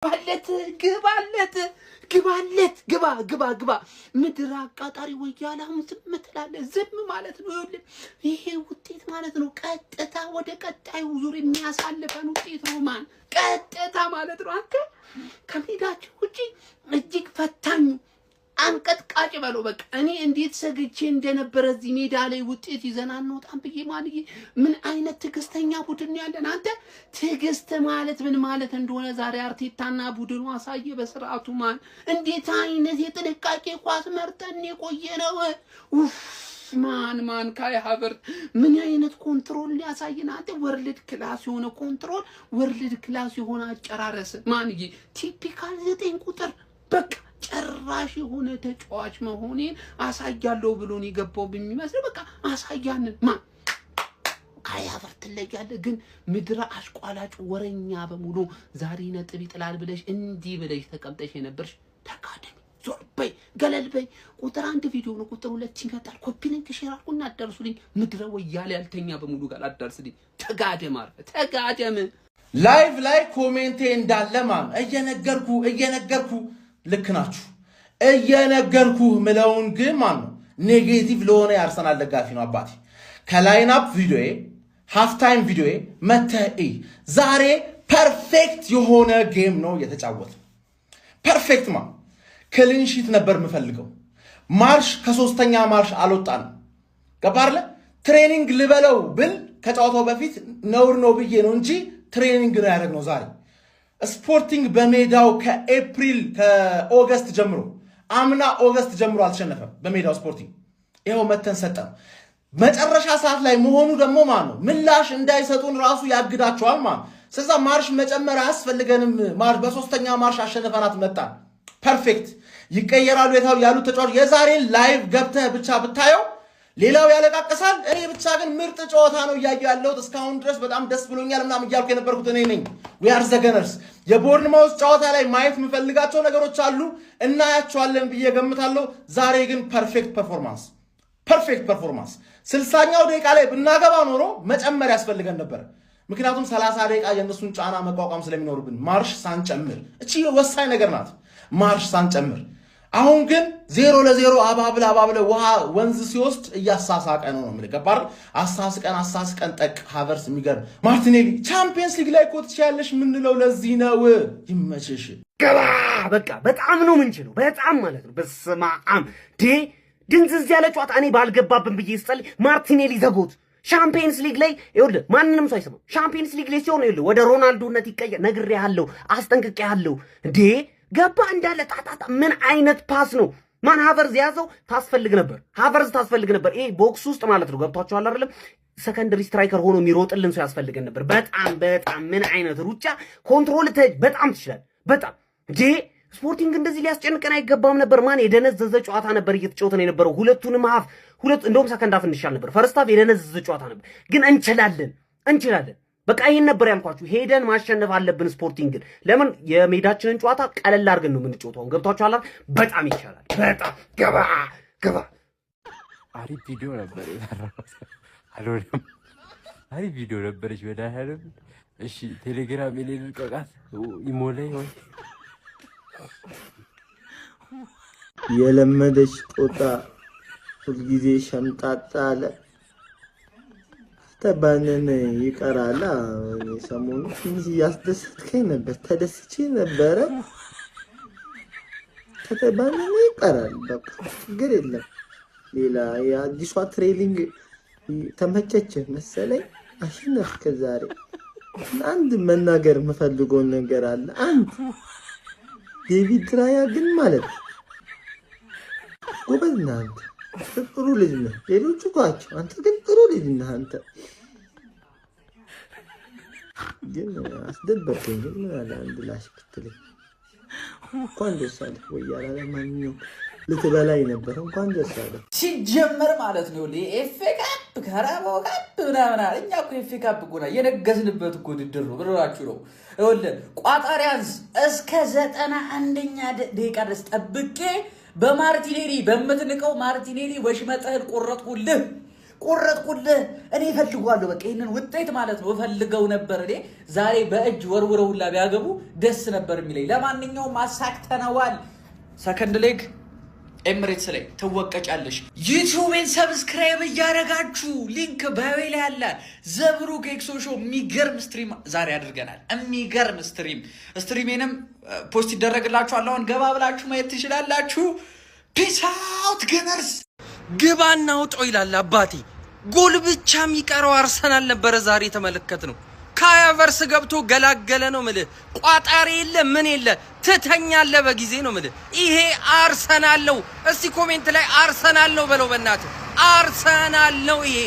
ግባለት፣ ግባለት፣ ግባለት፣ ግባ፣ ግባ፣ ግባ። ምድር አቃጣሪ ወያላ አሁን ዝም ትላለህ። ዝም ማለት ነው። ይኸውልህ ይሄ ውጤት ማለት ነው ቀጥታ ወደ ቀጣዩ ዙር የሚያሳልፈን ውጤት ነው። ማን ቀጥታ ማለት ነው። አንተ ከሜዳችን ውጪ እጅግ ፈታኙ አንቀጥቃጭ በለው በቃ። እኔ እንዴት ሰግቼ እንደነበረ እዚህ ሜዳ ላይ ውጤት ይዘን አንወጣም ብዬ ማንዬ፣ ምን አይነት ትዕግስተኛ ቡድን ነው ያለን? አንተ ትዕግስት ማለት ምን ማለት እንደሆነ ዛሬ አርቴታና ቡድኑ አሳየ በስርዓቱ። ማን እንዴት አይነት የጥንቃቄ ኳስ መርጠን የቆየ ነው። ኡፍ ማን ማን ካይ ሃቨርት ምን አይነት control ሊያሳየን አንተ፣ world class የሆነ control፣ world class የሆነ አጨራረስ ማንዬ፣ typical 9 ቁጥር በቃ ጨራሽ የሆነ ተጫዋች መሆኔን አሳያለሁ ብሎን የገባው በሚመስለው በቃ አሳያንን። ማን ካይ ሃቨርት ትለያለህ። ግን ምድረ አሽቋላጭ ወረኛ በሙሉ ዛሬ ነጥብ ይጥላል ብለሽ እንዲህ ብለሽ ተቀምጠሽ የነበርሽ ተካደሚ፣ ዞር በይ፣ ገለል በይ። ቁጥር 1 ቪዲዮ ነው፣ ቁጥር 2 ይመጣል። Copy link share አድርጉና አዳርሱልኝ። ምድረ ወያኔ ያልተኛ በሙሉ ጋር አዳርስልኝ። ተጋደም፣ አርፈህ ተጋደም። Live ላይ comment ኤ እንዳለ ማን እየነገርኩ ልክ ናችሁ እየነገርኩ ምለውን ግን ማን ነው negative ለሆነ የአርሰናል ደጋፊ ነው አባቴ። ከ lineup ቪዲዮዬ halftime ቪዲዮዬ መተህ እይ። ዛሬ perfect የሆነ game ነው የተጫወት። Perfect ማ clean sheet ነበር የምፈልገው። ማርሽ ከሶስተኛ ማርሽ አልወጣንም። ገባህ አይደለ? Training ልበለው ብል ከጨዋታው በፊት ነውር ነው ብዬ ነው እንጂ training ነው ያደረግነው ዛሬ። ስፖርቲንግ በሜዳው ከ April ከ August ጀምሮ አምና August ጀምሮ አልተሸነፈም በሜዳው ስፖርቲንግ። ይኸው መተን ሰጠን። መጨረሻ ሰዓት ላይ መሆኑ ደግሞ ማን ነው ምላሽ እንዳይሰጡን ራሱ ያግዳቸዋል። ማን ስለዛ ማርሽ መጨመር አያስፈልገንም። በሶስተኛ ማርሽ አሸንፈናት መጣን። Perfect ይቀየራሉ ያሉት ተጫዋች የዛሬን live ገብተህ ብቻ ብታየው ሌላው ያለቃቅሳል። እኔ ብቻ ግን ምርጥ ጨዋታ ነው እያየሁ ያለሁት እስካሁን ድረስ በጣም ደስ ብሎኛል ምናምን እያልኩ የነበርኩት እኔ ነኝ። We are the Gunners። የቦርንማውዝ ጨዋታ ላይ ማየት የምፈልጋቸው ነገሮች አሉ፣ እናያቸዋለን ብዬ ገምታለሁ። ዛሬ ግን perfect performance፣ perfect performance። 60ኛው ደቂቃ ላይ ብናገባ ኖሮ መጨመር ያስፈልገን ነበር። ምክንያቱም 30 ደቂቃ የእነሱን ጫና መቋቋም ስለሚኖርብን ማርሽ ሳንጨምር፣ እቺ ወሳኝ ነገር ናት። ማርሽ ሳንጨምር አሁን ግን 0-0 አባብለ አባብለ ውሃ ወንዝ ሲወስድ እያሳሳቀ ነው ነው የምልህ። ገባህ? አሳስቀን አሳስቀን ጠቅ ሃቨርስ የሚገርም ማርቲኔሊ ቻምፒየንስ ሊግ ላይ እኮ ትችያለሽ የምንለው ለዚህ ነው። ይመችሽ። ገባ በቃ በጣም ነው ምንችለው፣ በጣም ማለት ነው። በስመ አብ ዴ ድንዝዝ ያለ ጨዋታ እኔ ባልገባብን ብዬ ስጸልይ ማርቲኔሊ the GOAT ሻምፒየንስ ሊግ ላይ ይኸውልህ ማንንም ሰው አይሰማም። ሻምፒየንስ ሊግ ላይ ሲሆን ይኸውልህ ወደ ሮናልዶነት ይቀየር። ነግሬሃለሁ፣ አስጠንቅቄሃለሁ። እንዴ ገባ እንዳለ ጣጣጣ። ምን አይነት pass ነው? ማን ሃቨርዝ ያዘው? ታስፈልግ ነበር፣ ሃቨርዝ ታስፈልግ ነበር። ይሄ box ውስጥ ማለት ነው። ገብቷችኋል አይደለም? Secondary striker ሆኖ የሚሮጥልን ሰው ያስፈልገን ነበር። በጣም በጣም ምን አይነት ሩጫ control በጣም ትችላል። በጣም እንዴ ስፖርቲንግ እንደዚህ ሊያስጨንቀን አይገባም ነበር። ማን የደነዘዘ ጨዋታ ነበር እየተጫወተን የነበረው ሁለቱንም half ሁለት እንደውም second half እንሻል ነበር። First half የደነዘዘ ጨዋታ ነበር፣ ግን እንችላለን እንችላለን። በቃ ይሄን ነበር ያልኳችሁ። ሄደን ማሸነፍ አለብን ስፖርቲንግን። ለምን የሜዳችንን ጨዋታ ቀለል አድርገን ነው የምንጫወተው። ገብቷችኋል? በጣም ይቻላል። በጣም ገባ ገባ። አሪፍ ቪዲዮ ነበር የሰራሁት። አልሆነም። አሪፍ ቪዲዮ ነበረች። መድኃኒዓለም እሺ፣ ቴሌግራም የኔ ልቀቃት ኢሞ ላይ ወይ የለመደች ጦጣ ሁልጊዜ ሸምጣጣ አለ። ተባነን ይቀራል። ሰሞኑ ትንሽ እያስደሰትከኝ ነበር፣ ተደስቼ ነበረ። ከተባነነ ይቀራል። በቃ ችግር የለም። ሌላ የአዲሷ training ተመቸችህ መሰለኝ። አሸነፍክ ዛሬ። አንድ መናገር የምፈልገውን ነገር አለ። አንድ ዴቪድ ራያ ግን ማለት ጎበዝ ነህ አንተ፣ ጥሩ ልጅ ነህ። ሌሎቹ ኳቸው፣ አንተ ግን ጥሩ ልጅ ነህ። አንተ ግን አስደበርከኝ። ግን ምን አለ አንድ ላሽ ብትለኝ። እንኳን ደስ አለህ ወይ ያላለ ማንኛውም ልትበላኝ ነበር። እንኳን ደስ አለህ። ሲጀመር ማለት ነው የኤፍኤ ካፕ ካራባኦ ካፕ ምናምን አለ። እኛ እኮ ኤፍኤ ካፕ እኮ የነገስንበት እኮ ውድድር ነው። ብላችሁ ነው። ይኸውልህ ቋጣሪያንስ እስከ 91ኛ ደቂቃ ድረስ ጠብቄ በማርቲኔሊ በምትንቀው ማርቲኔሊ ወሽመጥህን ቆረጥኩልህ። ቆረጥኩልህ። እኔ እፈልገዋለሁ። በቃ ይህንን ውጤት ማለት ነው እፈልገው ነበር። እኔ ዛሬ በእጅ ወርውረው ሁላ ቢያገቡ ደስ ነበር የሚለኝ። ለማንኛውም አሳክተነዋል። Second leg ኤምሬትስ ላይ ትወቀጫለሽ። ዩቲዩብን subscribe እያደረጋችሁ link bio ላይ አለ። ዘብሩክ ኤክሶ show የሚገርም stream ዛሬ አድርገናል። የሚገርም stream ኤንም post ይደረግላችኋል። አሁን ገባ ብላችሁ ማየት ትችላላችሁ። Peace out Gunners። ግባና አውጣው ይላል አባቴ። ጎል ብቻ የሚቀረው አርሰናል ነበረ ዛሬ የተመለከት ነው። ካይ ሃቨርትስ ገብቶ ገላገለ ነው ምልህ። ቋጣሪ የለ ምን የለ ትተኛለህ በጊዜ ነው ምልህ። ይሄ አርሰናል ነው። እስቲ comment ላይ አርሰናል ነው በለው በእናትህ። አርሰናል ነው ይሄ።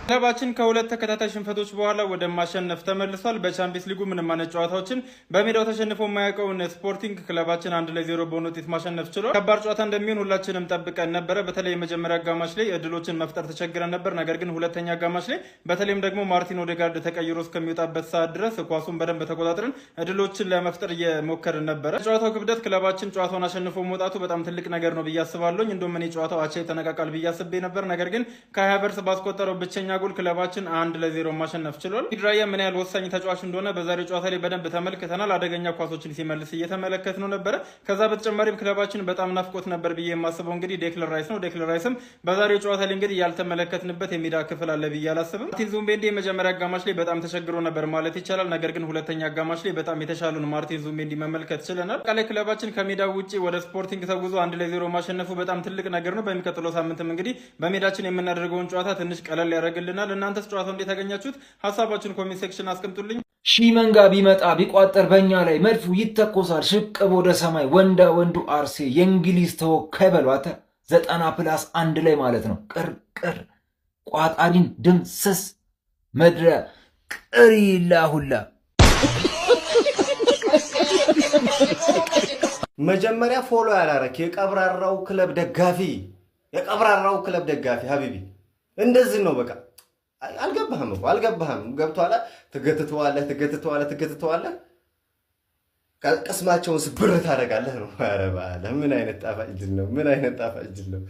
ክለባችን ከሁለት ተከታታይ ሽንፈቶች በኋላ ወደ ማሸነፍ ተመልሷል። በቻምፒየንስ ሊጉ ምንም አይነት ጨዋታዎችን በሜዳው ተሸንፎ የማያውቀውን ስፖርቲንግ ክለባችን 1-0 በሆነ ውጤት ማሸነፍ ችሏል። ከባድ ጨዋታ እንደሚሆን ሁላችንም ጠብቀን ነበረ። በተለይ የመጀመሪያ አጋማሽ ላይ እድሎችን መፍጠር ተቸግረን ነበር። ነገር ግን ሁለተኛ አጋማሽ ላይ በተለይም ደግሞ ማርቲን ኦዴጋርድ ተቀይሮ እስከሚወጣበት ሰዓት ድረስ ኳሱን በደንብ ተቆጣጥረን እድሎችን ለመፍጠር እየሞከርን ነበረ። ጨዋታው ክብደት ክለባችን ጨዋታውን አሸንፎ መውጣቱ በጣም ትልቅ ነገር ነው ብዬ አስባለሁኝ። እንደውም እኔ ጨዋታው አቻ ይጠናቀቃል ብዬ አስቤ ነበር። ነገር ግን ካይ ሃቨርትስ ባስቆጠረው ብቸኛ ጎል ክለባችን 1-0 ማሸነፍ ችሏል። ራያ ምን ያህል ወሳኝ ተጫዋች እንደሆነ በዛሬው ጨዋታ ላይ በደንብ ተመልክተናል። አደገኛ ኳሶችን ሲመልስ እየተመለከትነው ነበረ። ከዛ በተጨማሪም ክለባችን በጣም ናፍቆት ነበር ብዬ የማስበው እንግዲህ ዴክለን ራይስ ነው። ዴክለን ራይስም በዛሬው ጨዋታ ላይ እንግዲህ ያልተመለከትንበት የሜዳ ክፍል አለ ብዬ አላስብም። ማርቲን ዙቢሜንዲ የመጀመሪያ አጋማሽ ላይ በጣም ተቸግሮ ነበር ማለት ይቻላል። ነገር ግን ሁለተኛ አጋማሽ ላይ በጣም የተሻለውን ማርቲን ዙቢሜንዲ መመልከት ችለናል። አጠቃላይ ክለባችን ከሜዳ ውጪ ወደ ስፖርቲንግ ተጉዞ 1-0 ማሸነፉ በጣም ትልቅ ነገር ነው። በሚቀጥለው ሳምንትም እንግዲህ በሜዳችን የምናደርገውን ጨዋታ ትንሽ ቀለል ያደርግልናል። እናንተስ ጨዋታው እንዴት አገኛችሁት? ሀሳባችሁን comment section አስቀምጡልኝ። ሺህ መንጋ ቢመጣ ቢቋጠር በእኛ ላይ መድፉ ይተኮሳል ሽቅብ ወደ ሰማይ። ወንዳ ወንዱ አርሴ የእንግሊዝ ተወካይ በሏተ 90+1 ላይ ማለት ነው። ቅርቅር ቋጣሪን ድምስስ መድረ ቅሪላ ሁላ። መጀመሪያ follow ያላረክ የቀብራራው ክለብ ደጋፊ፣ የቀብራራው ክለብ ደጋፊ حبيبي እንደዚህ ነው በቃ። አልገባህም እኮ አልገባህም። ገብቶሃል። ትገትተዋለህ፣ ትገትተዋለህ፣ ትገትተዋለህ። ቅስማቸውን ስብር ታደርጋለህ ነው። ኧረ በዓለ ምን አይነት ጣፋጭ ድል ነው! ምን አይነት ጣፋጭ ድል ነው!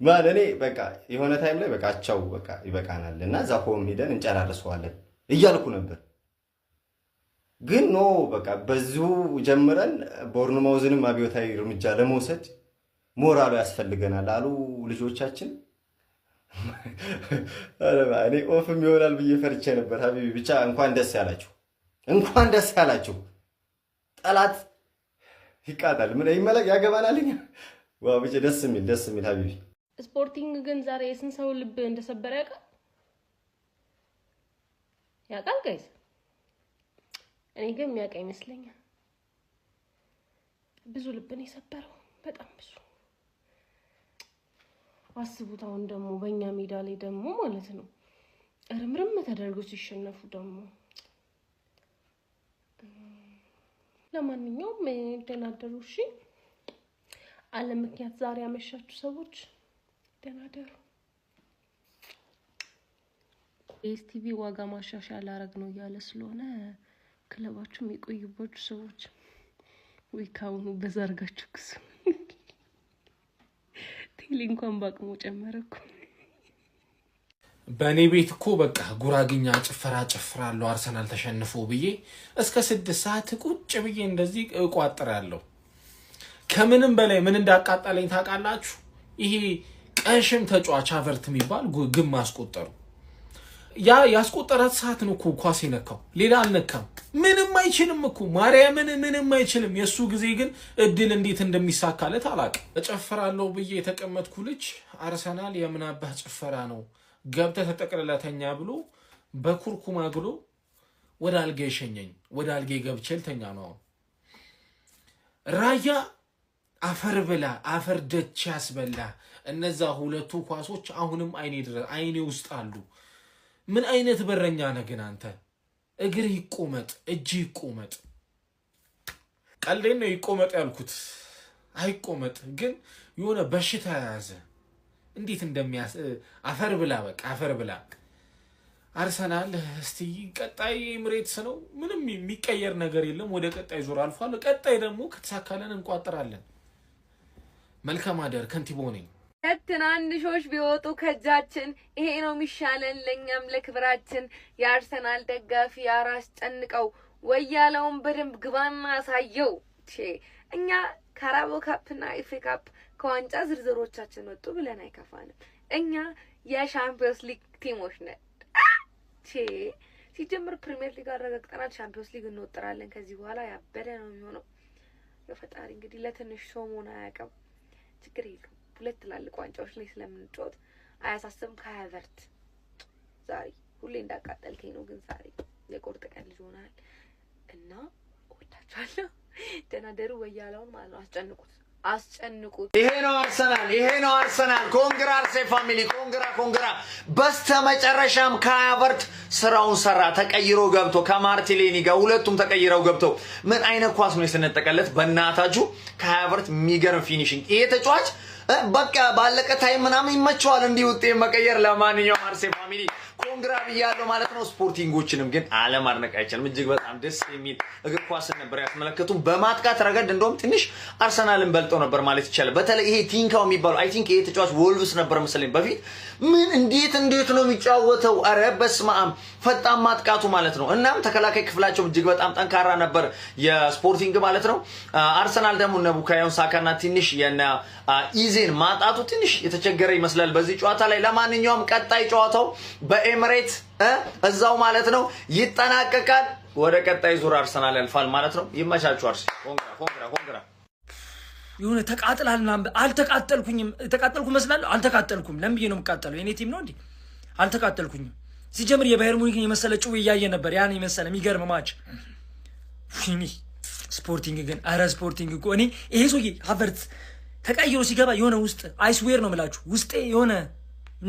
ማን እኔ በቃ የሆነ time ላይ በቃ አቻው በቃ ይበቃናል እና እዛ home ሄደን እንጨራርሰዋለን እያልኩ ነበር። ግን no፣ በቃ በዚሁ ጀምረን ቦርንማውዝንም አብዮታዊ እርምጃ ለመውሰድ ሞራሉ ያስፈልገናል አሉ ልጆቻችን። እኔ off ም ይሆናል ብዬ ፈርቼ ነበር። حبيبي ብቻ እንኳን ደስ ያላችሁ፣ እንኳን ደስ ያላችሁ። ጠላት ይቃጣል። ምን ይመለክ ያገባናል። Wow፣ ብቻ ደስ የሚል፣ ደስ የሚል حبيبي። ስፖርቲንግ ግን ዛሬ የስንት ሰው ልብ እንደሰበረ ያውቃል ያውቃል guys። እኔ ግን የሚያውቅ ይመስለኛል። ብዙ ልብን የሰበረው፣ በጣም ብዙ። አስቡት። አሁን ደግሞ በእኛ ሜዳ ላይ ደግሞ ማለት ነው እርምርም ተደርገው ሲሸነፉ ደግሞ። ለማንኛውም ደህና ደሩ። እሺ፣ አለ ምክንያት ዛሬ ያመሻችሁ ሰዎች ደህና ደሩ። ዲኤስቲቪ ዋጋ ማሻሻያ ላረግ ነው እያለ ስለሆነ ክለባችሁ የሚቆዩባችሁ ሰዎች ወይ ካሁኑ በዛ አድርጋችሁ ክሱ። ቴሌ እንኳን በአቅሙ ጨመረ እኮ። በእኔ ቤት እኮ በቃ ጉራግኛ ጭፈራ ጨፍራለሁ አርሰናል ተሸንፎ ብዬ እስከ 6 ሰዓት ቁጭ ብዬ እንደዚህ እቋጥራለሁ። ከምንም በላይ ምን እንዳቃጠለኝ ታውቃላችሁ? ይሄ ቀሽም ተጫዋች ሀቨርት የሚባል ግብ ማስቆጠሩ። ያ ያስቆጠራት ሰዓት ነው እኮ ኳስ የነካው፣ ሌላ አልነካም። ምንም አይችልም እኮ፣ ማርያምን ምንም አይችልም። የእሱ ጊዜ ግን እድል እንዴት እንደሚሳካለት አላውቅም። እጨፍራለሁ ብዬ የተቀመጥኩ ልጅ አርሰናል የምናባህ ጭፈራ ነው፣ ገብተህ ተጠቅልለህ ተኛ ብሎ በኩርኩም አግሎ ወደ አልጋ የሸኘኝ። ወደ አልጋ ገብቼ ልተኛ ነው አሁን። ራያ አፈር ብላ፣ አፈር ደች ያስበላ። እነዛ ሁለቱ ኳሶች አሁንም አይኔ ድረስ አይኔ ውስጥ አሉ። ምን አይነት በረኛ ነህ ግን አንተ? እግርህ ይቆመጥ፣ እጅህ ይቆመጥ። ቀልዴን ነው ይቆመጥ ያልኩት። አይቆመጥ፣ ግን የሆነ በሽታ የያዘ እንዴት እንደሚያስ አፈር ብላ፣ በቃ አፈር ብላ። አርሰናል እስቲ ቀጣይ ኤምሬትስ ነው። ምንም የሚቀየር ነገር የለም። ወደ ቀጣይ ዙር አልፏል። ቀጣይ ደግሞ ከተሳካለን እንቋጥራለን። መልካም አደር። ከንቲቦ ነኝ። ትናንሾች ቢወጡ ከእጃችን ይሄ ነው የሚሻለን ለእኛም ለክብራችን። የአርሰናል ደጋፊ አራስ ጨንቀው ወያለውን በደንብ ግባና አሳየው። እኛ ካራቦ Cup ና FA Cup ከዋንጫ ዝርዝሮቻችን ወጡ ብለን አይከፋንም። እኛ የሻምፒዮንስ ሊግ ቲሞች ነን። ሲጀምር ፕሪሚየር ሊግ አረጋግጠናል። ሻምፒዮንስ ሊግ እንወጥራለን። ከዚህ በኋላ ያበደ ነው የሚሆነው። የፈጣሪ እንግዲህ ለትንሽ ሰው መሆን አያውቅም። ችግር የለውም። ሁለት ትላልቅ ዋንጫዎች ላይ ስለምንጫወት አያሳስብም። ከሀቨርት ዛሬ ሁሌ እንዳቃጠልከኝ ነው፣ ግን ዛሬ የቁርጥ ቀን ልጅ ሆናል እና እወዳችኋለሁ። ደህና ደሩ። ወያለውን ማለት ነው። አስጨንቁት፣ አስጨንቁት። ይሄ ነው አርሰናል፣ ይሄ ነው አርሰናል። Congra አርሴ family፣ congra congra። በስተመጨረሻም ካይ ስራውን ሰራ። ተቀይሮ ገብቶ ከማርቲኔሊ ጋር ሁለቱም ተቀይረው ገብተው ምን አይነት ኳስ ነው የሰነጠቀለት? በእናታችሁ ካይ ሃቨርት የሚገርም finishing። ይሄ ተጫዋች በቃ ባለቀ time ምናምን ይመቸዋል እንዲህ ውጤት መቀየር። ለማንኛውም አርሴ family congra ብያለሁ ማለት ነው። ስፖርቲንጎችንም ግን አለማድነቅ አይቻልም። እጅግ በጣም ደስ የሚል እግር ኳስን ነበር ያስመለከቱም። በማጥቃት ረገድ እንደውም ትንሽ አርሰናልን በልጠው ነበር ማለት ይቻላል። በተለይ ይሄ ቲንካው የሚባለው፣ I think ይሄ ተጫዋች ወልቭስ ነበር መሰለኝ በፊት፣ ምን እንዴት እንዴት ነው የሚጫወተው? ኧረ በስመ አብ፣ ፈጣን ማጥቃቱ ማለት ነው። እናም ተከላካይ ክፍላቸው እጅግ በጣም ጠንካራ ነበር የስፖርቲንግ ማለት ነው። አርሰናል ደግሞ እነ ቡካዮን ሳካና ትንሽ የነ ኢዜን ማጣቱ ትንሽ የተቸገረ ይመስላል በዚህ ጨዋታ ላይ። ለማንኛውም ቀጣይ ጨዋታው በኤምሬት እዛው ማለት ነው ይጠናቀቃል። ወደ ቀጣይ ዙር አርሰናል ያልፋል ማለት ነው። ይመቻችሁ አርሴ። Congra congra congra። የሆነ ተቃጥላል ምናምን፣ አልተቃጠልኩኝም። ተቃጠልኩ መስላለሁ፣ አልተቃጠልኩም። ለምን ብዬ ነው የምቃጠለው? የኔ team ነው እንዴ? አልተቃጠልኩኝም። ሲጀምር የባየር ሙኒክን የመሰለ ጭው እያየ ነበር። ያን የመሰለ የሚገርም match። ስፖርቲንግ ግን፣ ኧረ ስፖርቲንግ እኮ፣ እኔ ይሄ ሰውዬ ሀቨርትዝ ተቀይሮ ሲገባ የሆነ ውስጥ፣ I swear ነው የምላችሁ፣ ውስጤ የሆነ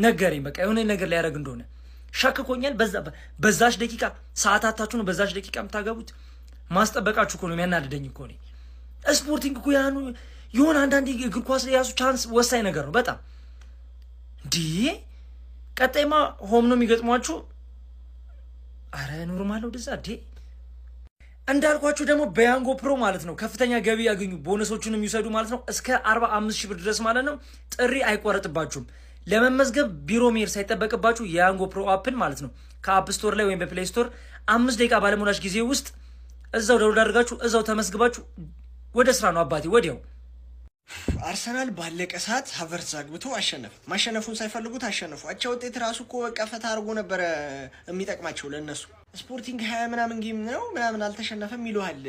ነገረኝ። በቃ የሆነ ነገር ሊያደርግ እንደሆነ ሸክኮኛል። በዛች ደቂቃ ሰዓታታችሁ ነው፣ በዛች ደቂቃ የምታገቡት ማስጠበቃችሁ እኮ ነው የሚያናድደኝ እኮ እኔ። ስፖርቲንግ እኮ ያኑ የሆነ አንዳንድ እግር ኳስ ላይ የያዙ chance ወሳኝ ነገር ነው በጣም። እንዲህ ቀጣይማ home ነው የሚገጥሟችሁ። አረ normal ወደዛ እንዴ። እንዳልኳችሁ ደግሞ በያንጎ ፕሮ ማለት ነው ከፍተኛ ገቢ ያገኙ፣ ቦነሶቹን የሚውሰዱ ማለት ነው፣ እስከ 45 ሺህ ብር ድረስ ማለት ነው። ጥሪ አይቆረጥባችሁም። ለመመዝገብ ቢሮ መሄድ ሳይጠበቅባችሁ የያንጎ ፕሮ app ን ማለት ነው ከ App Store ላይ ወይም በ Play Store 5 ደቂቃ ባለሞላች ጊዜ ውስጥ እዛው download አድርጋችሁ እዛው ተመዝግባችሁ ወደ ስራ ነው አባቴ ወዲያው። አርሰናል ባለቀ ሰዓት ሀቨርትዝ አግብቶ አሸነፈ። ማሸነፉን ሳይፈልጉት አሸነፉ። አቻ ውጤት ራሱ እኮ በቃ ፈታ አድርጎ ነበረ የሚጠቅማቸው ለእነሱ። ስፖርቲንግ 20 ምናምን game ነው ምናምን አልተሸነፈም ይለሃል።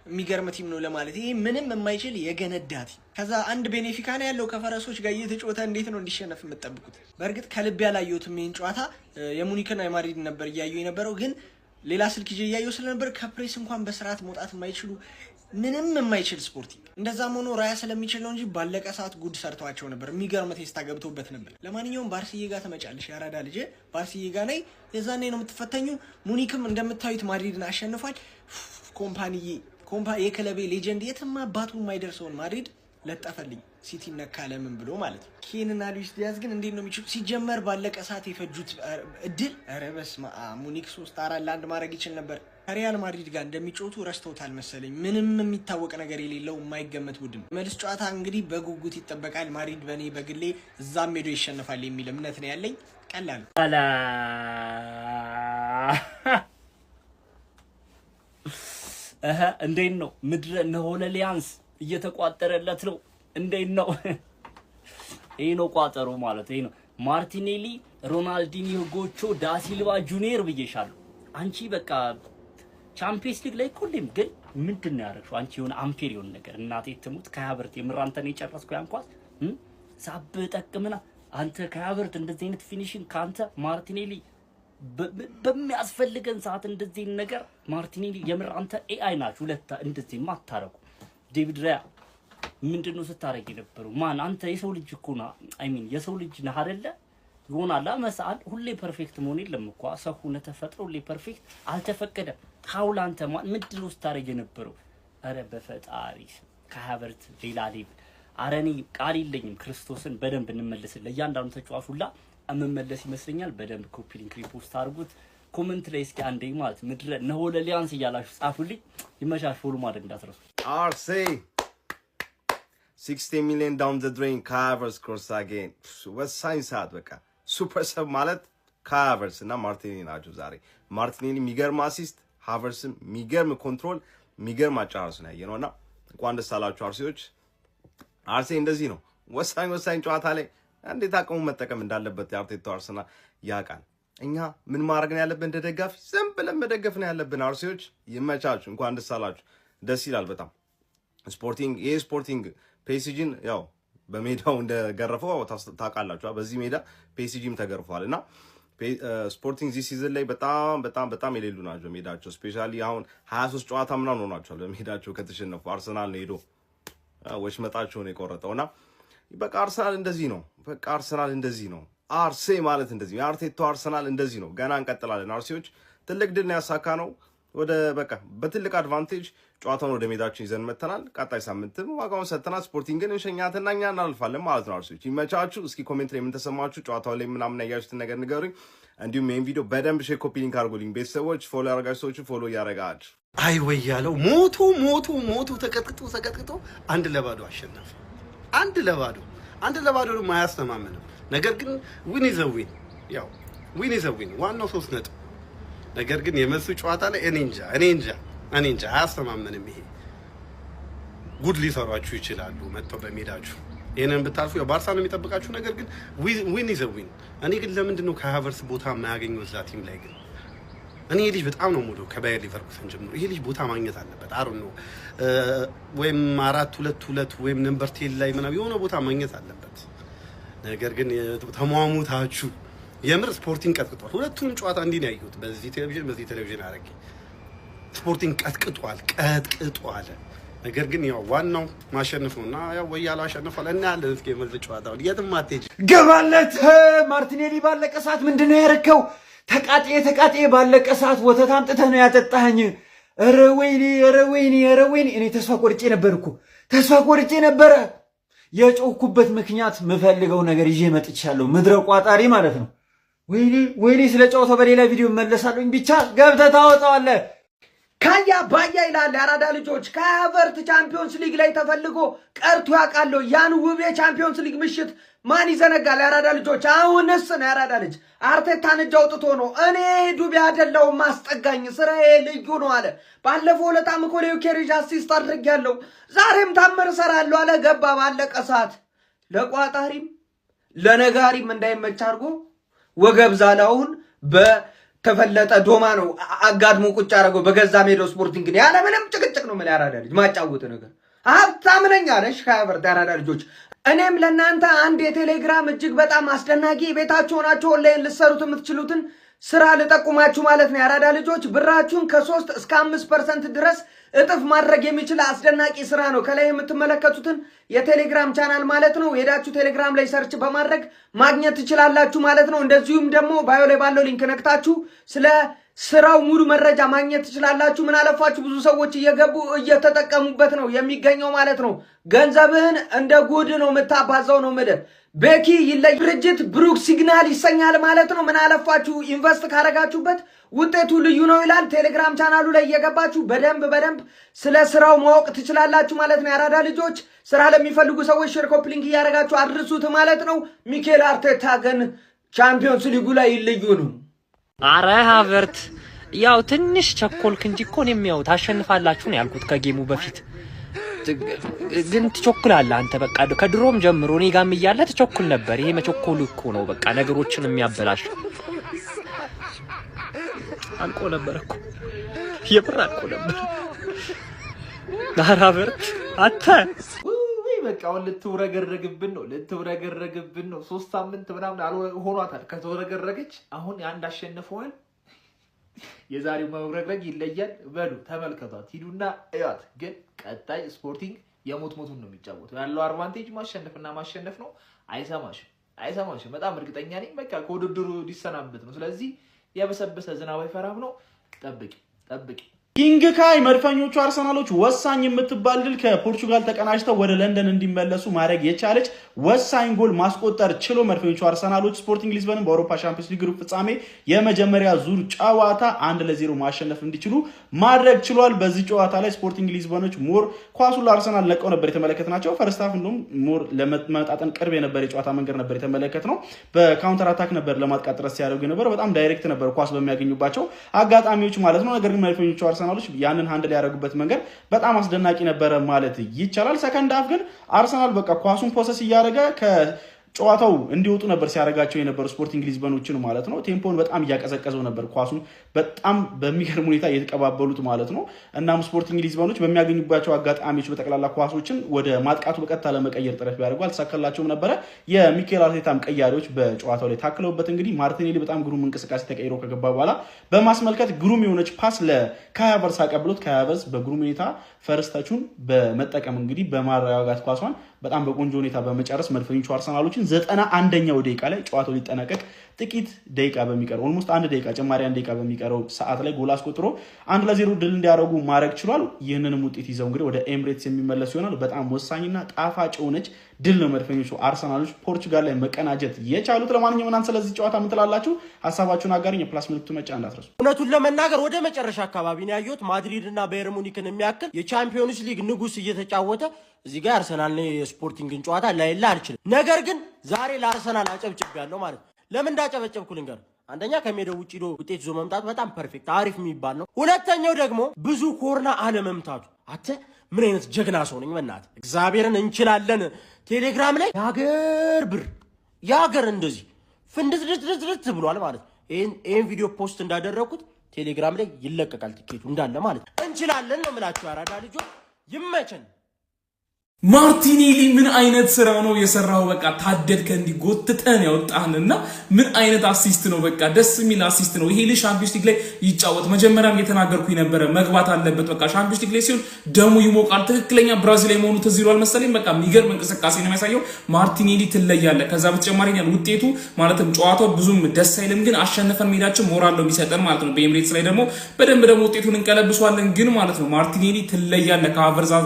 የሚገርም team ነው ለማለት ይሄ ምንም የማይችል የገነዳ team። ከዛ አንድ ቤኔፊካ ነው ያለው፣ ከፈረሶች ጋር እየተጫወተ እንዴት ነው እንዲሸነፍ የምትጠብቁት? በእርግጥ ከልብ ያላየሁትም ይህን ጨዋታ፣ የሙኒክና የማድሪድ ነበር እያየሁ የነበረው፣ ግን ሌላ ስልክ ይዤ እያየሁ ስለነበር ከፕሬስ እንኳን በስርዓት መውጣት የማይችሉ፣ ምንም የማይችል ስፖርቲንግ። እንደዛም ሆኖ ራያ ስለሚችል ነው እንጂ ባለቀ ሰዓት ጉድ ሰርተዋቸው ነበር። የሚገርም ቴስታ ገብቶበት ነበር። ለማንኛውም ባርስዬ ጋር ተመጫለሽ፣ ያራዳ ልጅ ባርስዬ ጋር ነይ፣ የዛኔ ነው የምትፈተኙ። ሙኒክም እንደምታዩት ማድሪድን አሸንፏል። ኮምፓኒዬ፣ የክለቤ legend የትም አባቱ የማይደርሰውን ማድሪድ ለጠፈልኝ። ሲቲ ነካ ለምን ብሎ ማለት ነው። ኬንና ሉዊስ ዲያዝ ግን እንዴት ነው የሚችሉ? ሲጀመር ባለቀ ሰዓት የፈጁት እድል፣ ኧረ በስመ አብ፣ ሙኒክ 3 4 ለ1 ማድረግ ይችል ነበር። ከሪያል ማድሪድ ጋር እንደሚጫወቱ ረስተውታል መሰለኝ። ምንም የሚታወቅ ነገር የሌለው የማይገመት ቡድን። መልስ ጨዋታ እንግዲህ በጉጉት ይጠበቃል። ማድሪድ በእኔ በግሌ እዛም ሄዶ ይሸነፋል የሚል እምነት ነው ያለኝ። ቀላል እንዴት ነው? ምድረ ነሆለሊያንስ እየተቋጠረለት ነው። እንዴት ነው? ይሄ ነው ቋጠሮ ማለት ይሄ ነው። ማርቲኔሊ፣ ሮናልዲኒዮ ጎቾ፣ ዳሲልቫ ጁኒየር ብዬሻለሁ። አንቺ በቃ ቻምፒየንስ ሊግ ላይ ሁሌም ግን ምንድን ነው ያደረግሽው? አንቺ የሆነ unfair የሆነ ነገር፣ እናቴ ትሙት ከሀብርት የምር አንተ ነው የጨረስኩ ያን ኳስ ሳብ ጠቅምና አንተ ከሀብርት እንደዚህ አይነት finishing ከአንተ ማርቲኔሊ በሚያስፈልገን ሰዓት እንደዚህ ነገር ማርቲኔሊ የምር አንተ AI ናችሁ ሁለታ እንደዚህ ማታረጉ። ዴቪድ ራያ ምንድን ነው ስታረግ የነበረው? ማን አንተ የሰው ልጅ እኮ ነው። I mean የሰው ልጅ ነህ አይደለ? ይሆናል መሳል፣ ሁሌ perfect መሆን የለም እኮ። ሰው ሆነ ተፈጥሮ ሁሌ perfect አልተፈቀደም። ሀውል አንተ ማን ምንድን ነው ስታረግ የነበረው? ኧረ በፈጣሪ ከሀቨርት ሌላ level። ኧረ እኔ ቃል የለኝም። ክርስቶስን በደንብ እንመለስን። ለእያንዳንዱ ተጫዋች ሁላ የምመለስ ይመስለኛል። በደንብ copy link repost አድርጉት። Comment ላይ እስኪ አንዴ ማለት ምድረ ነሆለሊያንስ እያላችሁ ጻፉልኝ። ይመቻች። Follow ማድረግ እንዳትረሱ። አርሴ 60 million down the drain። Kai Havertz scores again። ወሳኝ ሰዓት በቃ super sub ማለት ካይ ሃቨርትስ እና ማርቲኔሊ ናቸው። ዛሬ ማርቲኔሊ የሚገርም assist፣ ሃቨርትስም የሚገርም control፣ የሚገርም አጨራረስ ነው ያየነው እና እንኳን ደስ አላችሁ አርሴዎች። አርሴ እንደዚህ ነው። ወሳኝ ወሳኝ ጨዋታ ላይ እንዴት አቅሙን መጠቀም እንዳለበት የአርቴታው አርሰናል ያውቃል። እኛ ምን ማድረግ ነው ያለብን? እንደ ደጋፊ ዝም ብለን መደገፍ ነው ያለብን። አርሴዎች ይመቻችሁ፣ እንኳን ደስ አላችሁ። ደስ ይላል በጣም። ስፖርቲንግ፣ ይሄ ስፖርቲንግ ፒኤስጂን ያው በሜዳው እንደገረፈው ታውቃላችሁ። በዚህ ሜዳ ፒኤስጂም ተገርፏል እና ስፖርቲንግ this season ላይ በጣም በጣም በጣም የሌሉ ናቸው ሜዳቸው። Especially አሁን 23 ጨዋታ ምናምን ሆኗቸዋል በሜዳቸው ከተሸነፉ። አርሰናል ነው ሄዶ ወሽመጣቸውን የቆረጠው እና በቃ አርሰናል እንደዚህ ነው። በቃ አርሰናል እንደዚህ ነው። አርሴ ማለት እንደዚህ ነው። የአርቴታው አርሰናል እንደዚህ ነው። ገና እንቀጥላለን። አርሴዎች ትልቅ ድል ነው ያሳካነው። ወደ በቃ በትልቅ advantage ጨዋታውን ወደ ሜዳችን ይዘን መተናል። ቀጣይ ሳምንትም ዋጋውን ሰጥተናል። ስፖርቲንግን እንሸኛትና እኛ እናልፋለን ማለት ነው። አርሴዎች ይመቻችሁ። እስኪ comment ላይ ምን ተሰማችሁ? ጨዋታው ላይ ምናምን ያያችሁትን ነገር ንገሩኝ። እንዲሁም ይህን ቪዲዮ በደንብ share፣ copy link አድርጉልኝ። ቤተሰቦች follow ያላደረጋችሁ ሰዎች follow እያደረጋችሁ። አይ ወይ ያለው ሞቶ ሞቶ ሞቶ ተቀጥቅጦ ተቀጥቅጦ 1-0 አሸነፈ። 1-0፣ 1-0 ደግሞ አያስተማምንም። ነገር ግን win is a win፣ ያው win is a win፣ ዋናው 3 ነጥብ። ነገር ግን የመልሱ ጨዋታ ላይ እኔ እንጃ፣ እኔ እንጃ፣ እኔ እንጃ፣ አያስተማምንም። ይሄ ጉድ ሊሰሯችሁ ይችላሉ መጥተው በሜዳችሁ። ይህንን ብታልፉ ያው ባርሳ ነው የሚጠብቃችሁ። ነገር ግን win is a win። እኔ ግን ለምንድን ነው ካይ ሃቨርትስ ቦታ የማያገኘው እዛ team ላይ ግን? እኔ ይሄ ልጅ በጣም ነው የምወደው፣ ከባየር ሊቨርኩሰን ጀምሮ ይሄ ልጅ ቦታ ማግኘት አለበት። አሩ ነው ወይም 4-2-2 ወይም number 10 ላይ ምናምን የሆነ ቦታ ማግኘት አለበት። ነገር ግን ተሟሙታችሁ የምር ስፖርቲንግ ቀጥቅጧል። ሁለቱንም ጨዋታ እንዲህ ነው ያየሁት። በዚህ ቴሌቪዥን፣ በዚህ ቴሌቪዥን አረጌ ስፖርቲንግ ቀጥቅጧል፣ ቀጥቅጧል። ነገር ግን ያው ዋናው ማሸነፍ ነው እና ያው ወያላው አሸንፏል። እናያለን እስኪ የመልስ ጨዋታውን። የትም አትሄጂ። ገባለት ማርቲኔሊ፣ ባለቀ ሰዓት ምንድን ነው ያረከው? ተቃጥዬ ተቃጥዬ ባለቀ ሰዓት ወተት አምጥተህ ነው ያጠጣኸኝ። ኧረ ወይኔ፣ ኧረ ወይኔ፣ ኧረ ወይኔ። እኔ ተስፋ ቆርጬ ነበር እኮ፣ ተስፋ ቆርጬ ነበረ። የጮኩበት ምክንያት የምፈልገው ነገር ይዤ መጥቻለሁ። ምድረ ቋጣሪ ማለት ነው። ወይኔ ወይኔ። ስለ ጨዋታው በሌላ ቪዲዮ እመለሳለሁ። ብቻ ገብተህ ታወጣዋለህ። ካያ ባያ ይላል። የአራዳ ልጆች፣ ካይ ሃቨርትዝ ቻምፒዮንስ ሊግ ላይ ተፈልጎ ቀርቶ ያውቃለሁ። ያን ውብ የቻምፒዮንስ ሊግ ምሽት ማን ይዘነጋል? የአራዳ ልጆች፣ አሁንስ ነው የአራዳ ልጅ አርቴታን እጅ አውጥቶ ነው፣ እኔ ዱቤ አይደለሁም ማስጠጋኝ ስራዬ ልዩ ነው አለ። ባለፈው ዕለታም እኮ ለዮኬሬሽ assist አድርጌያለሁ፣ ዛሬም ታምር እሰራለሁ አለ። ገባ ባለቀ ሰዓት፣ ለቋጣሪም ለነጋሪም እንዳይመች አድርጎ ወገብ ዛላውን በተፈለጠ ዶማ ነው አጋድሞ ቁጭ አደረገው። በገዛ ሜዳው ስፖርቲንግን ያለ ምንም ጭቅጭቅ ነው። ምን ያራዳ ልጅ ማጫወት ነገር ሀብታም ነኝ አለሽ ካይ ሃቨርትዝ። ያራዳ ልጆች፣ እኔም ለእናንተ አንድ የቴሌግራም እጅግ በጣም አስደናቂ ቤታችሁ ሆናችሁ ኦንላይን ልትሰሩት የምትችሉትን ስራ ልጠቁማችሁ ማለት ነው። ያራዳ ልጆች፣ ብራችሁን ከ3 እስከ 5% ድረስ እጥፍ ማድረግ የሚችል አስደናቂ ስራ ነው። ከላይ የምትመለከቱትን የቴሌግራም ቻናል ማለት ነው። ሄዳችሁ ቴሌግራም ላይ search በማድረግ ማግኘት ትችላላችሁ ማለት ነው። እንደዚሁም ደግሞ bio ላይ ባለው link ነክታችሁ ስለ ስራው ሙሉ መረጃ ማግኘት ትችላላችሁ። ምን አለፋችሁ ብዙ ሰዎች እየገቡ እየተጠቀሙበት ነው የሚገኘው ማለት ነው። ገንዘብህን እንደ ጉድ ነው የምታባዛው ነው የምልህ። ቤኪ ይለይ ድርጅት ብሩክ ሲግናል ይሰኛል ማለት ነው። ምን አለፋችሁ invest ካረጋችሁበት ውጤቱ ልዩ ነው ይላል። ቴሌግራም ቻናሉ ላይ እየገባችሁ በደንብ በደንብ ስለ ስራው ማወቅ ትችላላችሁ ማለት ነው። የአራዳ ልጆች፣ ስራ ለሚፈልጉ ሰዎች share፣ copy link እያደረጋችሁ አድርሱት ማለት ነው። ሚኬል አርቴታ ግን ቻምፒዮንስ ሊጉ ላይ ልዩ ነው። አረ ሃቨርት፣ ያው ትንሽ ቸኮልክ እንጂ እኮ እኔም ያው ታሸንፋላችሁ ነው ያልኩት ከ game ኡ በፊት። ግን ትቸኩላለህ አንተ። በቃ ከድሮም ጀምሮ እኔ ጋም እያለ ትቸኩል ነበር። ይሄ መቸኮሉ እኮ ነው በቃ ነገሮችን የሚያበላሽ። አልቆ ነበር እኮ፣ የምር አልቆ ነበር። ኧረ ሃቨርት አንተ። ውይ በቃ አሁን ልትውረገረግብን ነው፣ ልትውረገረግብን ነው። 3 ሳምንት ምናምን ሆኗታል ከተውረገረገች። አሁን አንድ አሸንፈዋል። የዛሬው መውረግረግ ይለያል። በሉ ተመልከቷት፣ ሂዱና እያት። ግን ቀጣይ ስፖርቲንግ የሞት ሞቱን ነው የሚጫወተው። ያለው advantage ማሸነፍና ማሸነፍ ነው። አይሰማሽም፣ አይሰማሽም። በጣም እርግጠኛ ነኝ። በቃ ከውድድሩ ሊሰናበት ነው። ስለዚህ የበሰበሰ ዝናብ አይፈራም ነው። ጠብቂ፣ ጠብቂ። ኪንግ ካይ መድፈኞቹ አርሰናሎች ወሳኝ የምትባል ድል ከፖርቹጋል ተቀናጅተው ወደ ለንደን እንዲመለሱ ማድረግ የቻለች ወሳኝ ጎል ማስቆጠር ችሎ መድፈኞቹ አርሰናሎች ስፖርቲንግ ሊዝበንን በአውሮፓ ሻምፒዮንስ ሊግ ሩብ ፍጻሜ የመጀመሪያ ዙር ጨዋታ 1-0 ማሸነፍ እንዲችሉ ማድረግ ችሏል። በዚህ ጨዋታ ላይ ስፖርቲንግ ሊዝበኖች more ኳሱን ለአርሰናል ለቀው ነበር የተመለከትናቸው። First half እንደውም more ለመመጣጠን ቅርብ የነበረ የጨዋታ መንገድ ነበር የተመለከትነው። በ counter attack ነበር ለማጥቃት ጥረት ሲያደርጉ የነበረው። በጣም direct ነበር ኳስ በሚያገኙባቸው አጋጣሚዎች ማለት ነው። ነገር ግን መድፈኞቹ አርሰናሎች ያንን handle ያደረጉበት መንገድ በጣም አስደናቂ ነበረ ማለት ይቻላል። Second half ግን አርሰናል በቃ ኳሱን possess እያደረገ ጨዋታው እንዲወጡ ነበር ሲያደርጋቸው የነበሩ ስፖርቲንግ ሊዝበኖችን ማለት ነው። Tempo ን በጣም እያቀዘቀዘው ነበር፣ ኳሱን በጣም በሚገርም ሁኔታ እየተቀባበሉት ማለት ነው። እናም ስፖርቲንግ ሊዝበኖች በሚያገኙባቸው አጋጣሚዎች በጠቅላላ ኳሶችን ወደ ማጥቃቱ በቀጥታ ለመቀየር ጥረት ቢያደርጉ አልተሳካላቸውም ነበረ። የሚኬል አርቴታም ቀያሪዎች በጨዋታው ላይ ታክለውበት እንግዲህ ማርቲኔሊ በጣም ግሩም እንቅስቃሴ ተቀይሮ ከገባ በኋላ በማስመልከት ግሩም የሆነች pass ለካይ ሃቨርትዝ አቀብሎት ካይ ሃቨርትዝ በግሩም ሁኔታ first touch ኡን በመጠቀም እንግዲህ በማረጋጋት ኳሷን በጣም በቆንጆ ሁኔታ በመጨረስ መድፈኞቹ አርሰናሎችን 91ኛው ደቂቃ ላይ ጨዋታው ሊጠናቀቅ ጥቂት ደቂቃ በሚቀረው፣ almost 1 ደቂቃ ጭማሪ 1 ደቂቃ በሚቀረው ሰዓት ላይ ጎል አስቆጥሮ 1-0 ድል እንዲያደርጉ ማድረግ ችሏል። ይህንንም ውጤት ይዘው እንግዲህ ወደ ኤምሬትስ የሚመለሱ ይሆናል። በጣም ወሳኝና ጣፋጭ የሆነች ድል ነው መድፈኞቹ አርሰናሎች ፖርቹጋል ላይ መቀናጀት የቻሉት። ለማንኛውም እናንተ ስለዚህ ጨዋታ ምን ትላላችሁ? ሀሳባችሁን አጋሩኝ። የ plus ምልክቱ መጫን እንዳትረሱ። እውነቱን ለመናገር ወደ መጨረሻ አካባቢ ነው ያየሁት። ማድሪድ እና ባየር ሙኒክን የሚያክል የቻምፒዮንስ ሊግ ንጉስ እየተጫወተ እዚህ ጋር አርሰናል የስፖርቲንግን ጨዋታ ላይላ አልችልም። ነገር ግን ዛሬ ለአርሰናል አጨብጭቤያለሁ ማለት ነው። ለምን እንዳጨበጨብኩ ልንገር። አንደኛ ከሜዳው ውጭ ሂዶ ውጤት ይዞ መምጣቱ በጣም perfect አሪፍ የሚባል ነው። ሁለተኛው ደግሞ ብዙ ኮርና አለመምታቱ። አንተ ምን አይነት ጀግና ሰው ነኝ! በእናትህ እግዚአብሔርን እንችላለን። ቴሌግራም ላይ የሀገር ብር የሀገር እንደዚህ ፍንድትድትድት ብሏል ማለት ነው። ይህን ቪዲዮ post እንዳደረግኩት ቴሌግራም ላይ ይለቀቃል ትኬቱ እንዳለ ማለት ነው። እንችላለን ነው የምላችሁ። አራዳ ልጆች ይመቸን። ማርቲኔሊ ምን አይነት ስራ ነው የሰራው? በቃ ታደድከ፣ እንዲህ ጎትተን ያወጣህን እና ምን አይነት assist ነው? በቃ ደስ የሚል assist ነው። ይሄ ልጅ ሻምፒዮንስ ሊግ ላይ ይጫወት። መጀመሪያም እየተናገርኩኝ ነበረ፣ መግባት አለበት። በቃ ሻምፒዮንስ ሊግ ላይ ሲሆን ደሙ ይሞቃል። ትክክለኛ ብራዚላዊ መሆኑ ትዝ ይሏል መሰለኝ። በቃ የሚገርም እንቅስቃሴ ነው የሚያሳየው። ማርቲኔሊ ትለያለህ። ከዛ በተጨማሪ ውጤቱ ማለትም ጨዋታው ብዙም ደስ አይልም፣ ግን አሸንፈን መሄዳችን ሞራል ነው የሚሰጠን ማለት ነው። በኤምሬትስ ላይ ደግሞ በደንብ ደግሞ ውጤቱን እንቀለብሷለን። ግን ማለት ነው ማርቲኔሊ ትለያለህ። ከሃቨርትዝ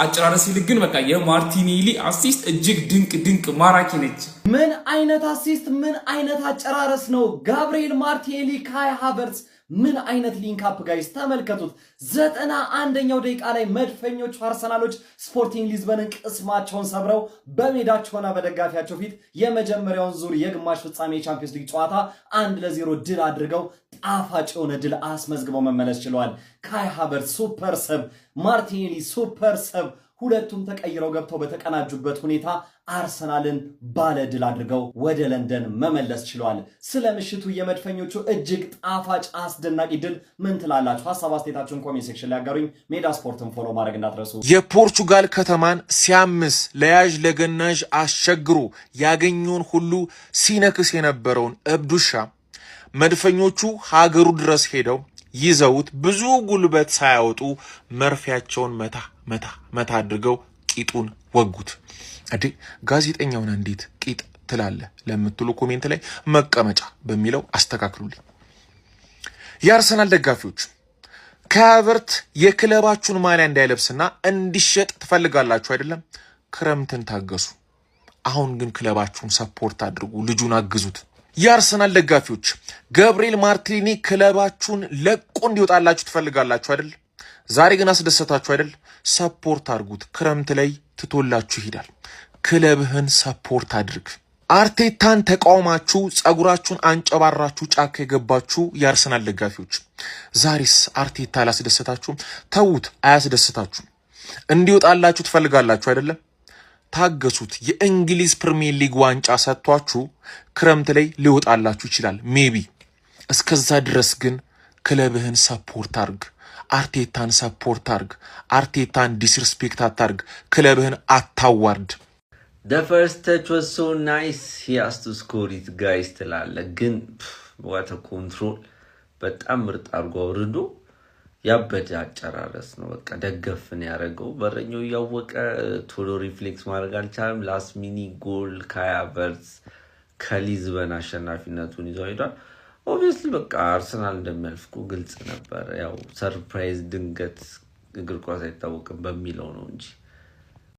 አጨራረስ ይልቅ ግን በቃ የማርቲኔሊ assist እጅግ ድንቅ ድንቅ ማራኪ ነች። ምን አይነት assist፣ ምን አይነት አጨራረስ ነው! ጋብርኤል ማርቲኔሊ፣ ካይ ሃቨርትስ ምን አይነት link up guys ተመልከቱት። 91ኛው ደቂቃ ላይ መድፈኞቹ አርሰናሎች ስፖርቲንግ ሊዝበንን ቅስማቸውን ሰብረው በሜዳቸውና በደጋፊያቸው ፊት የመጀመሪያውን ዙር የግማሽ ፍጻሜ የቻምፒየንስ ሊግ ጨዋታ 1-0 ድል አድርገው ጣፋጭ የሆነ ድል አስመዝግበው መመለስ ችለዋል። ካይ ሃቨርትስ super sub፣ ማርቲኔሊ super sub፣ ሁለቱም ተቀይረው ገብተው በተቀናጁበት ሁኔታ አርሰናልን ባለ ድል አድርገው ወደ ለንደን መመለስ ችለዋል። ስለ ምሽቱ የመድፈኞቹ እጅግ ጣፋጭ አስደናቂ ድል ምን ትላላችሁ? ሀሳብ አስተያየታችሁን comment section ላይ ያጋሩኝ። ሜዳ ስፖርትን follow ማድረግ እንዳትረሱ። የፖርቹጋል ከተማን ሲያምስ፣ ለያዥ ለገናዥ አስቸግሮ ያገኘውን ሁሉ ሲነክስ የነበረውን እብድ ውሻ መድፈኞቹ ሀገሩ ድረስ ሄደው ይዘውት ብዙ ጉልበት ሳያወጡ መርፌያቸውን መታ መታ መታ አድርገው ቂጡን ወጉት። እንዴ ጋዜጠኛውን እንዴት ቂጥ ትላለህ ለምትሉ comment ላይ መቀመጫ በሚለው አስተካክሉልኝ። የአርሰናል ደጋፊዎች ካይ ሃቨርትዝ የክለባችሁን ማሊያ እንዳይለብስና እንዲሸጥ ትፈልጋላችሁ አይደለም? ክረምትን ታገሱ። አሁን ግን ክለባችሁን support አድርጉ፣ ልጁን አግዙት። የአርሰናል ደጋፊዎች ገብርኤል ማርቲኔሊ ክለባችሁን ለቆ እንዲወጣላችሁ ትፈልጋላችሁ አይደል? ዛሬ ግን አስደሰታችሁ አይደል? Support አድርጉት። ክረምት ላይ ትቶላችሁ ይሄዳል። ክለብህን support አድርግ። አርቴታን ተቃውማችሁ ጸጉራችሁን አንጨባራችሁ ጫካ የገባችሁ የአርሰናል ደጋፊዎች ዛሬስ አርቴታ አላስደሰታችሁም? ተዉት፣ አያስደስታችሁም። እንዲወጣላችሁ ትፈልጋላችሁ አይደለም? ታገሱት። የእንግሊዝ ፕሪሚየር ሊግ ዋንጫ ሰጥቷችሁ ክረምት ላይ ሊወጣላችሁ ይችላል maybe። እስከዛ ድረስ ግን ክለብህን support አርግ። አርቴታን support አርግ። አርቴታን disrespect አታርግ። ክለብህን አታዋርድ። The first touch was so nice, he has to score it guys ትላለ። ግን what a control፣ በጣም ምርጥ አድርጎ አውርዶ ያበደ አጨራረስ ነው። በቃ ደገፍን ያደረገው፣ በረኛው እያወቀ ቶሎ reflex ማድረግ አልቻለም። Last minute ጎል ካይ ሃቨርትዝ ከሊዝበን አሸናፊነቱን ይዘው ሄዷል። Obviously በቃ አርሰናል እንደሚያልፍ እኮ ግልጽ ነበር። ያው surprise ድንገት እግር ኳስ አይታወቅም በሚለው ነው እንጂ